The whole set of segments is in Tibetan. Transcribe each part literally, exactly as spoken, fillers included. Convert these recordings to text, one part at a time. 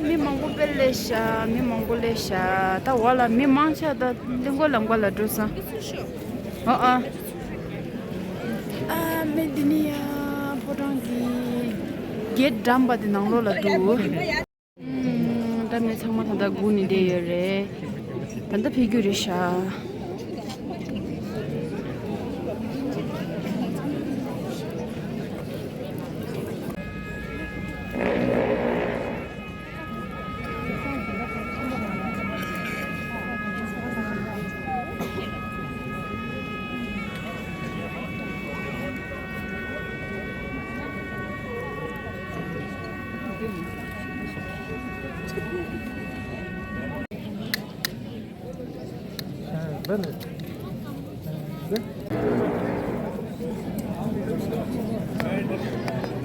མི་མང་པོ་དཔེ་སླེབས་ཤག་མི་མང་པོ་སླེབས་ཤག་ད་འོག་ལ་མི་མང་ཆེ་ད་གླིང་སྐོར་ལམ་ཁ་ལ་འགྲོ་སོང་། ཨ་ཨ། ཨ་མི་འདི་ནི་ཡ་ཕོ་བྲང་གི་གེ་ཊི་འགྲམ་པ་དེ་ནང་ལོགས་ལ་འདུག་ཨུམ། ད་མི་ཚང་མ་ད་ལྟ་སྒུག་ནས་བསྡད་ཡོད་རེད། ད་ལྟ་ཕེབས་རྒྱུ་རེད་ཤག་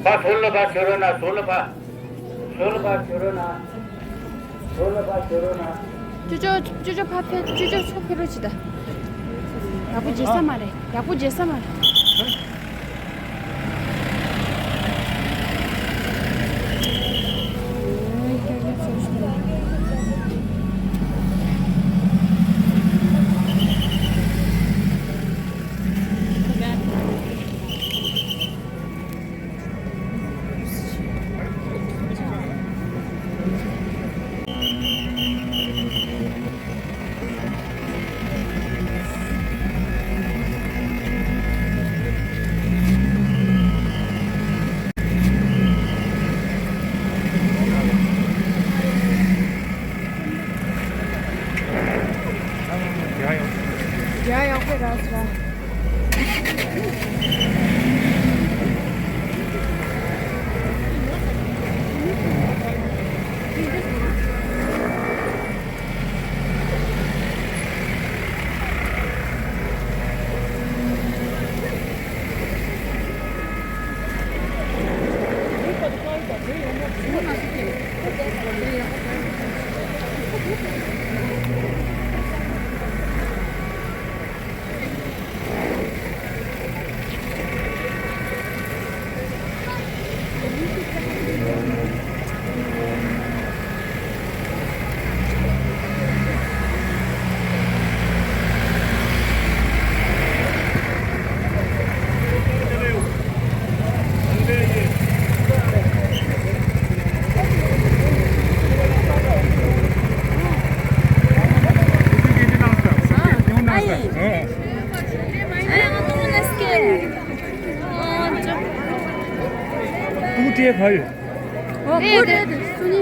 ཕ་ཟུར་ལ་ཕ་ཁྱོད་རོ་ན་ཟུར་ལ་ཕ། ཟུར་ལ་ཕ་ཁྱོད་རོ་ན། ཟུར་ལ་ཕ་ཁྱོད་རོ་ན། ཅོ་ཅོ་ཅོ་ཅོ་ཕ་ཕེ་ཅོ་ཅོ་ཚུར་ཕེ་རོགས་བྱེད་ད། ཡག་པོ་བྱེད་ས་མ་རེད། ཡག་པོ་བྱེད་ས་མ་རེད། ཡ་ཡག་པོ་ར་ས། ཨ་ཡེ། ཨ་ཡེ། ཨ་ཏུ་ལེ་སྐེ། ཨ་ཅོ། ཏུ་ཏེ་ཕ་ཡུ། ཨོ་ཀུ་རེ་སུ་ནི།